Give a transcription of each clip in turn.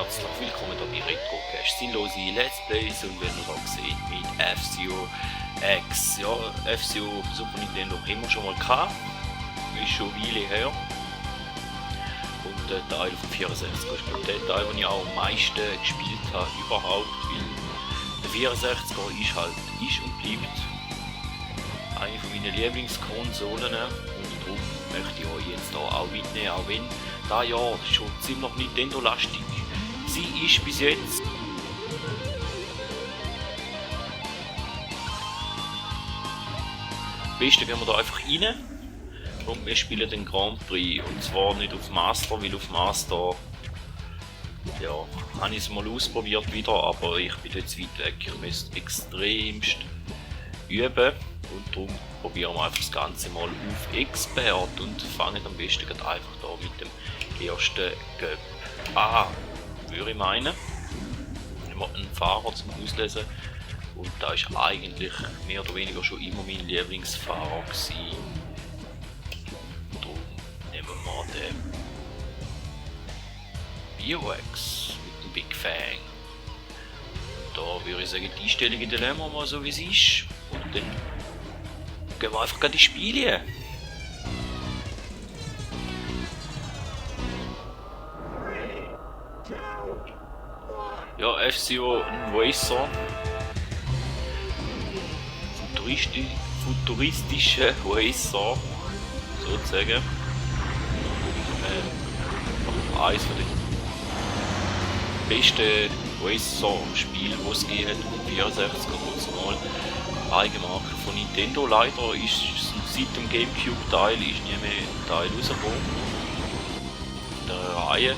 herzlich willkommen hier bei Retrocast. Sinnlose Let's Plays und wenn ihr da seht mit F-Zero X. Ja, F-Zero Super Nintendo haben wir schon mal gehabt. Ist schon eine Weile her. Und der Teil von 64 ist der Teil, den ich auch am meisten gespielt habe überhaupt, weil der 64er ist und bleibt eine von meinen Lieblingskonsolen und darum möchte ich euch jetzt hier auch mitnehmen, auch wenn das Jahr schon ziemlich Nintendo-lastig sie ist bis jetzt. Am besten gehen wir da einfach rein und wir spielen den Grand Prix und zwar nicht auf Master, weil auf Master ja, habe ich es mal ausprobiert wieder, aber ich bin jetzt weit weg, ich müsste extremst üben und darum probieren wir einfach das Ganze mal auf Expert und fangen am besten einfach da mit dem ersten Göpp an, würde ich meinen. Wir haben einen Fahrer zum Auslesen und da ist eigentlich mehr oder weniger schon immer mein Lieblingsfahrer gewesen. Darum nehmen wir mal den BioX mit dem Big Fang. Da würde ich sagen, die Einstellungen lassen wir mal so wie es ist und dann gehen wir einfach die Spiele. Ja, F-Zero ein Racer. Futuristische Racer, sozusagen. Eines von den besten Racer-Spielen, die es gegeben hat, um 64 oder mal. Eigenmarke von Nintendo. Leider ist seit dem Gamecube-Teil ist nie mehr ein Teil rausgekommen. In der Reihe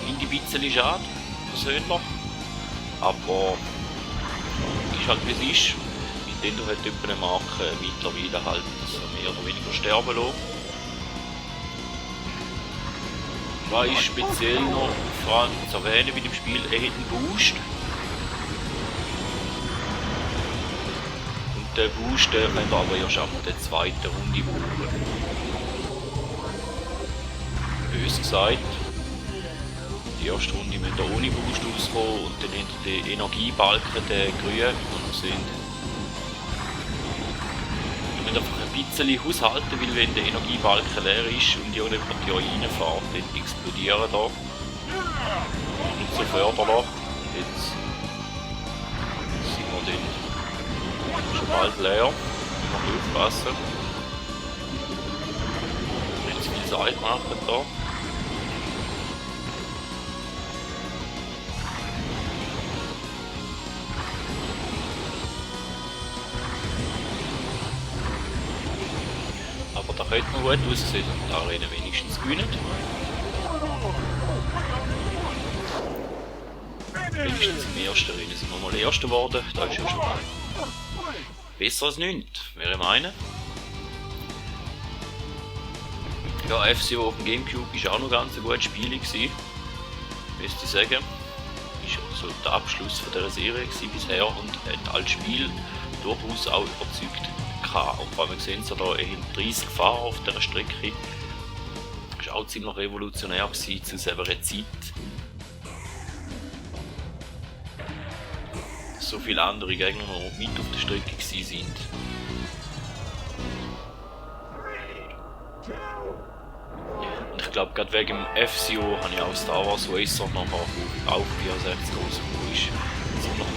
finde ich ein bisschen schade, persönlich. Aber ist halt wie es ist. Nintendo hat etwa eine Marke mittlerweile halt mehr oder weniger sterben lassen. Was ist speziell noch vor allem zu erwähnen bei dem Spiel, er hat einen Boost. Und der Boost könnt ihr aber erst ab der zweiten Runde brauchen. Bös gesagt. Die erste Runde müsst ihr ohne Boost auskommen und dann habt ihr den Energiebalken, den grünen, den wir sehen. Ihr müsst einfach ein bisschen haushalten, weil wenn der Energiebalken leer ist und ihr jemand hier reinfahrt, dann explodieren da. Nicht so förderlich. Jetzt sind wir dann schon bald leer. Müssen wir aufpassen. Nicht zu viel Zeit machen da. Aber da könnte man gut aussehen und die Arena wenigstens gewinnen. Wenigstens im ersten Rennen sind wir mal Erster geworden, da ist ja schon mal besser als nichts, wäre ich meinen. Ja, F-Zero auf dem Gamecube war auch noch ganz ein gutes Spiel gewesen, müsste ich sagen. Ist so der Abschluss von dieser Serie bisher und hat als Spiel durchaus auch überzeugt. Und vor allem sehen Sie da 30 Fahrer auf dieser Strecke. Das war auch ziemlich revolutionär zu selber Zeit. So viele andere Gegner noch mit auf der Strecke waren. Und ich glaube, gerade wegen dem F-Zero habe ich auch Star Wars Racer nachher auf 64 rausgekommen ist. Ziemlich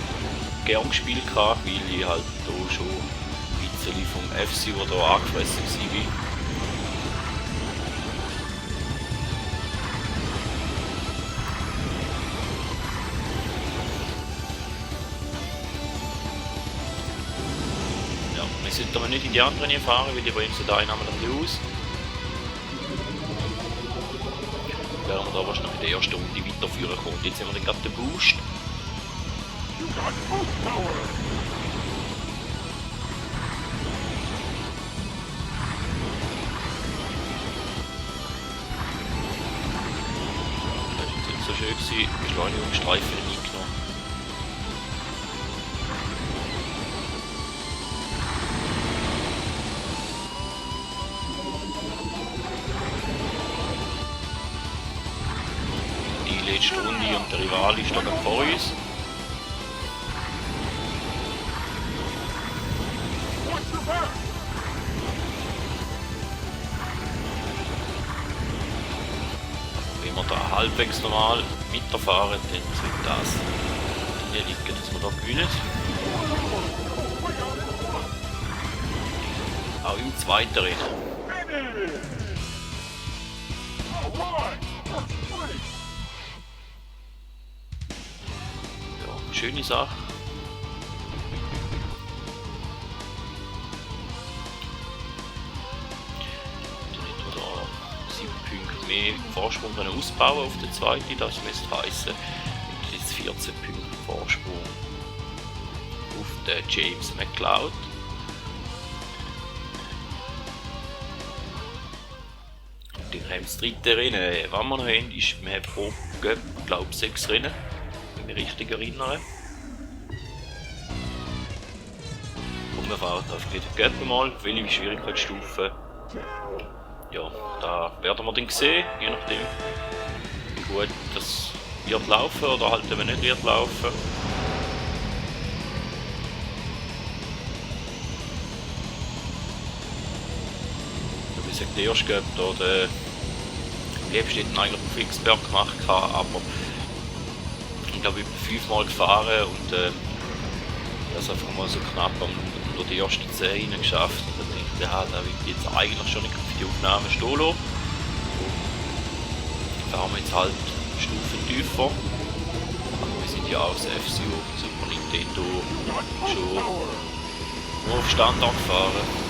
gern gespielt, weil ich halt hier schon vom F-Zero da angefressen war. Ja, wir sollten aber nicht in die anderen hier fahren, weil die bremsen da einmal ein bisschen aus. Werden wir da wahrscheinlich in der ersten Runde weiterführen können. Jetzt haben wir dann gerade den Boost. So schön gewesen, Beschleunigungsstreifen mitgenommen. Die die letzte Runde und der Rival ist da gerade vor uns. Wenn wir da halbwegs normal weiterfahren, dann wird das hier liegen, dass wir da gewinnen. Auch im zweiten Rennen. Ja, schöne Sache. Dann hätten wir da 7 Punkte mehr Vorsprung ausbauen auf den zweiten. Das müsste heißen, jetzt 14 Punkte Vorsprung auf den James McLeod. Dann haben wir das dritte Rennen. Was wir noch haben, ist, wir haben pro Göpp, glaube ich, 6 Rennen, wenn ich mich richtig erinnere. Und wir fahren auf den Göpp mal, welche Schwierigkeitsstufe. Ja, da werden wir dann sehen, je nachdem, wie gut das wird laufen oder halt eben nicht wird laufen. Wie gesagt, der erste Göpp da, der am liebsten hätten eigentlich auf X-Berg gemacht, aber ich glaube, ich bin 5 Mal gefahren und das einfach mal so knapp unter die ersten 10 geschafft. Und dann dachte ich, ja, da will ich jetzt eigentlich schon nicht auf die Aufnahme stehen lassen. Da fahren wir jetzt halt Stufen tiefer. Aber wir sind ja auch das F-Zero Super Nintendo schon nur auf Standard gefahren.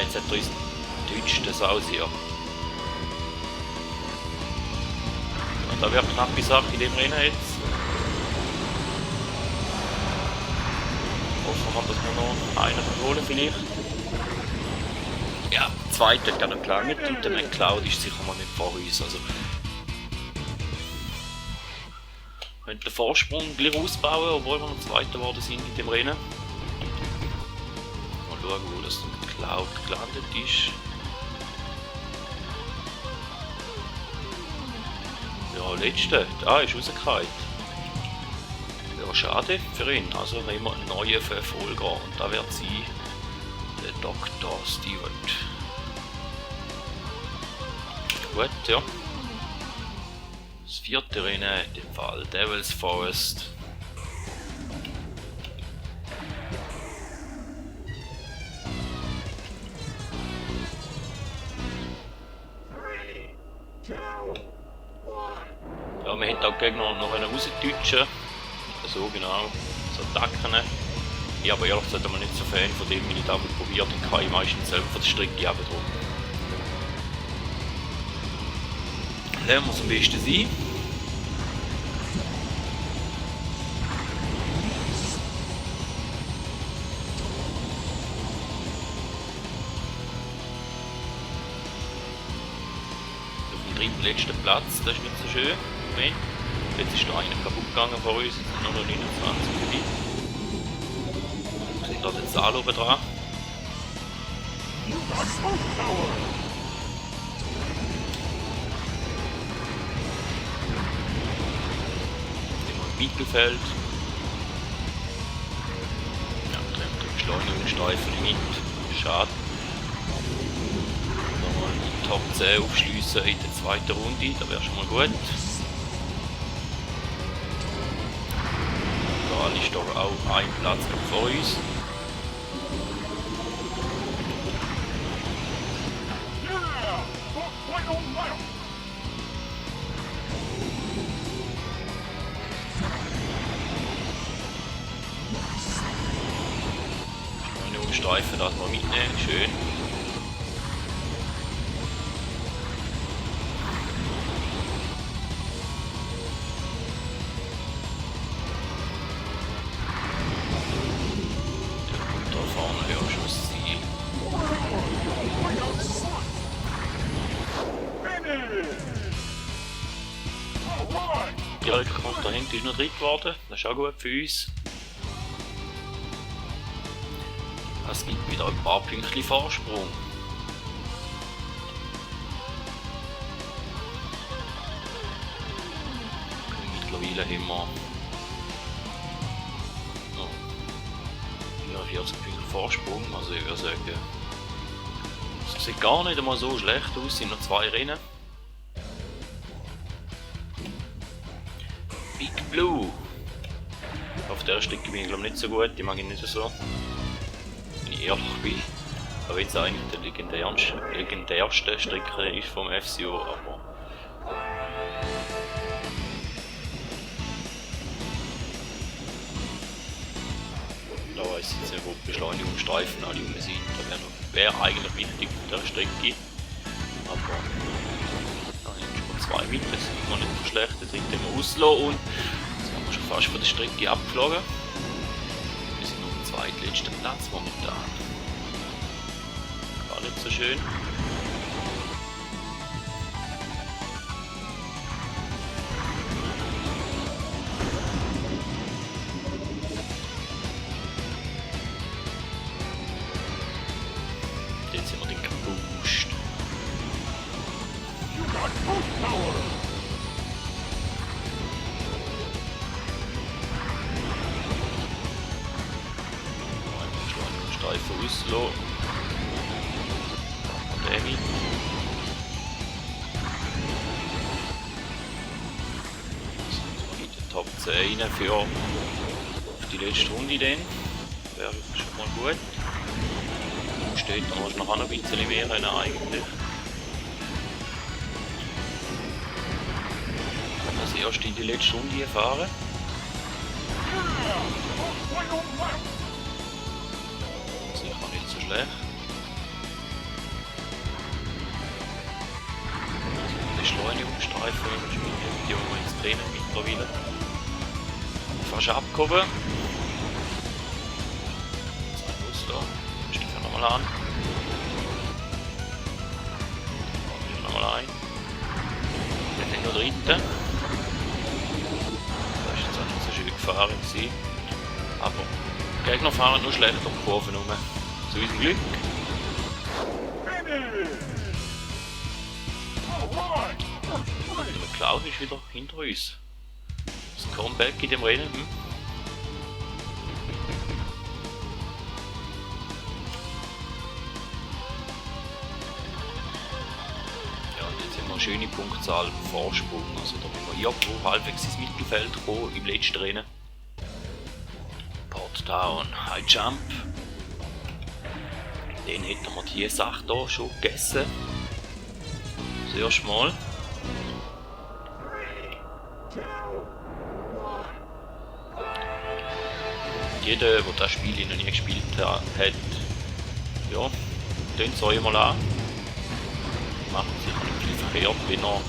Jetzt hat er uns Deutsch das aussehen. Und da wäre eine knappe Sache in dem Rennen jetzt. Hoffen wir, dass wir noch einen holen vielleicht. Ja, der zweite hat noch gelangt und der McLeod ist sicher mal nicht vor uns. Also, wir können den Vorsprung gleich ausbauen, obwohl wir noch Zweiter geworden sind in dem Rennen. Mal schauen, wo das McLeod gelandet ist. Ja, letzte. Ah, ist rausgefallen. Ja, schade für ihn. Also haben wir einen neuen Verfolger und da wird sie der Dr. Stewart. Gut, ja. Das vierte Rennen in dem Fall Devil's Forest. Ja, wir hätten auch Gegner noch rausdeutschen. So genau, so Attacken. Ich aber ehrlich gesagt nicht so Fan von dem, wenn ich damit probiert habe, kann ich meistens selber von der Strecke runter. Lassen wir es am besten sein. Dritten letzten Platz, das ist nicht so schön. Moment. Jetzt ist da einer kaputt gegangen vor uns, jetzt sind noch 29 dabei. Wir sehen da den Saal oben dran. Im Mittelfeld. Ja, der Beschleunigungsstreifen mit. Schade. Top 10 aufschliessen in der zweiten Runde, da wäre schon mal gut. Da ist doch auch ein Platz vor uns. Jungstreifen das mal mitnehmen, schön. Da vorne ja schon das Ziel. Direkt kommt da hinten noch dritt geworden, das ist auch gut für uns. Es gibt wieder ein paar Pünktchen Vorsprung. Mittlerweile haben wir 44 Punkte Vorsprung, also ich würde sagen, es sieht gar nicht einmal so schlecht aus, es sind noch 2 Rennen. Big Blue. Auf der Strecke bin ich glaube nicht so gut, die mag ich nicht so. Wenn ich ehrlich bin. Aber jetzt eigentlich der legendärste Strecke ist vom FCO, aber da weiss ich jetzt nicht, wo die Beschleunigungsstreifen alle rum sind. Da wäre eigentlich wichtig auf der Strecke. Aber da haben wir schon 2 mit, das ist noch nicht so schlecht. Jetzt sind wir auslassen und jetzt haben wir schon fast von der Strecke abgeflogen. Wir sind auf dem zweitletzten Platz momentan. War nicht so schön. Jetzt sind wir den gepusht. Streifen auslassen. Und der mit. So, in den Top 10 für die letzte Runde dann. Wäre schon mal gut. Steht da noch ein bisschen mehr rein eigentlich. Als erst in die letzte Runde fahren. Sicher nicht so schlecht. Beschleunigungsstreifen, die wir ins Training mittlerweile. Fast abgehoben. Nochmal an. Nochmal ein. Dann sind noch Dritte. Das ist jetzt auch nicht so schön gefahren gewesen. Aber die Gegner fahren nur schlecht um die Kurven rum. Zu unserem Glück. Und der McLeod ist wieder hinter uns. Das Comeback in dem Rennen. Schöne Punktzahl Vorsprung, also da müssen wir irgendwo halbwegs ins Mittelfeld kommen im letzten Rennen. Port Down, High Jump. Den hätten wir diese Sache hier schon gegessen. Das erste Mal. Jeder, der das Spiel noch nie gespielt hat, ja, den es euch mal an. Macht sicher nicht viel verkehrt, wenn ihr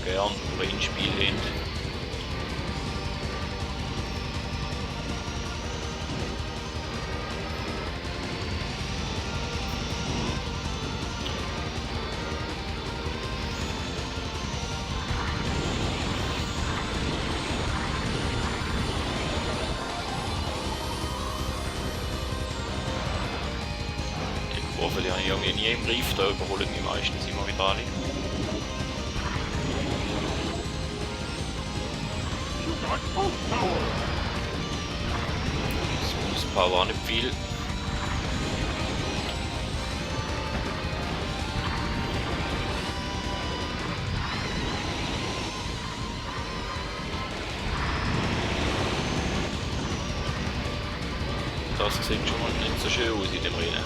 gern Rennspiel habt. Die Kurve habe ich irgendwie nie im Griff, da überholen mich meistens immer wieder alle. Das Power auch nicht viel. Das sieht schon mal nicht so schön aus in dem Rennen.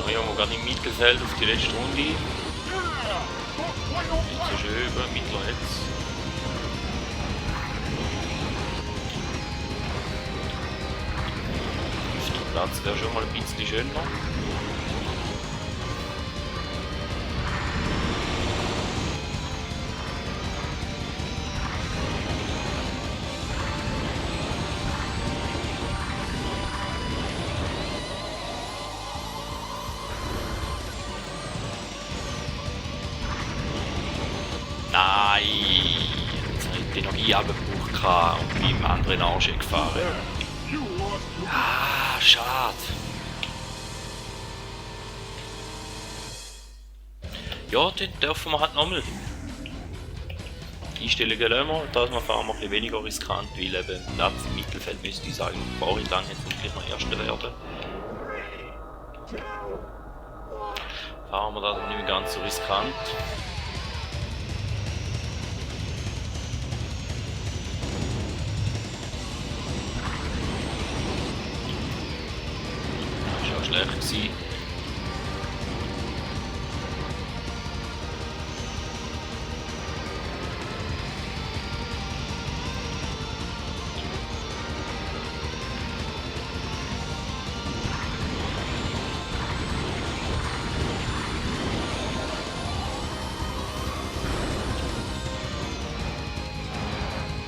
Ja, gehen wir gerade im Mittelfeld auf die letzte Runde. Nicht so schön über Mittler jetzt. Der Platz wäre schon mal ein bisschen schöner. Nein! Jetzt habe ich die Energie abgebraucht und bin im anderen Arsch gefahren. Ah, schade. Ja, dann dürfen wir halt nochmal. Einstellungen lassen wir, das fahren wir ein bisschen weniger riskant, weil eben Platz im Mittelfeld müsste ich sagen, ein paar lang jetzt gleich noch Erster werden. Fahren wir das nicht mehr ganz so riskant. Schlecht gewesen.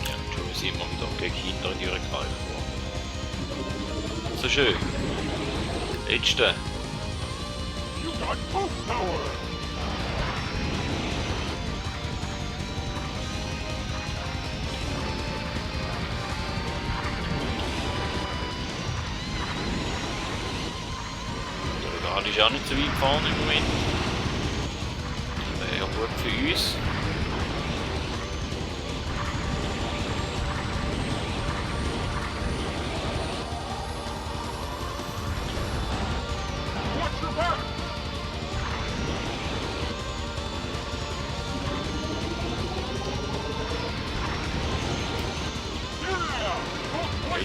Ja, schon sind wir wieder gegen hinter die Rückhaltung. So schön. Letzte. Der Rival ist auch nicht so weit gefahren im Moment. Das wäre ja gut für uns.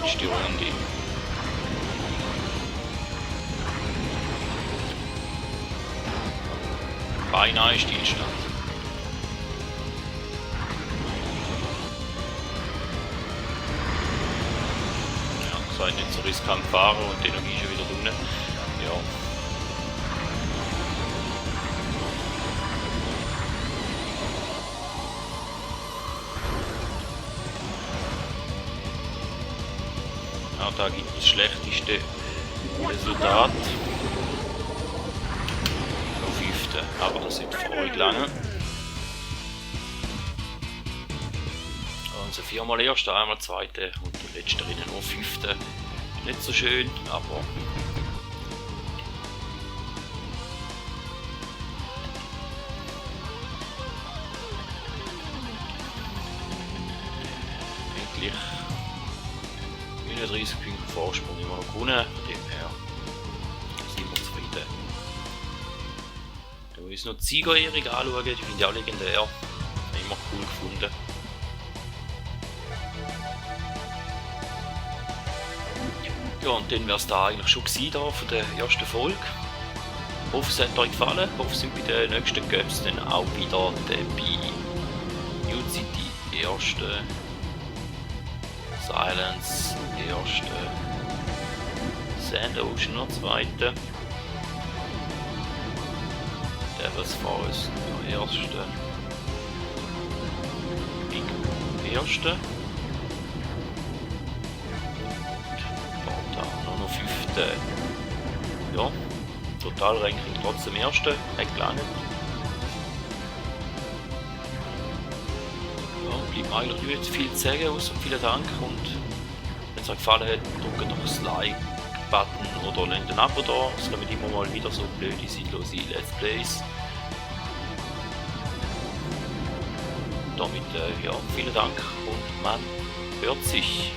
Letzte Runde. Beinahe Stillstand. Ja, seid nicht so riskant fahren und die Energie schon wieder drin. Ja. Ja, da gibt es das schlechteste Resultat. Noch 5. Aber das sind für euch lange. Also 4-mal Erster, einmal Zweite und der letzte Rennen nur 5. Nicht so schön, aber eigentlich 39 Punkte Vorsprung immer noch gewonnen, von dem her sind wir zufrieden. Da muss ich noch die Siegerehrung anschauen, die finde ich auch legendär. Immer cool gefunden. Ja, und dann wäre es da eigentlich schon gewesen da von der ersten Folge. Ich hoffe, es hat euch gefallen. Ich hoffe, es sind bei den nächsten Cups dann auch wieder dabei. New City erste. Silence erste. Sand Ocean noch zweite. Devil's Forest der erste. Big erste. Noch 5. Ja, Totalranking trotzdem erste, hat gelangt. Ja, bleibt mir eigentlich nicht viel zu sagen, außer vielen Dank und wenn es euch gefallen hat, drückt doch das Like-Button oder lasst ein Abo da, es kommen immer mal wieder so blöde, sinnlose Let's Plays. Damit ja, vielen Dank und man hört sich.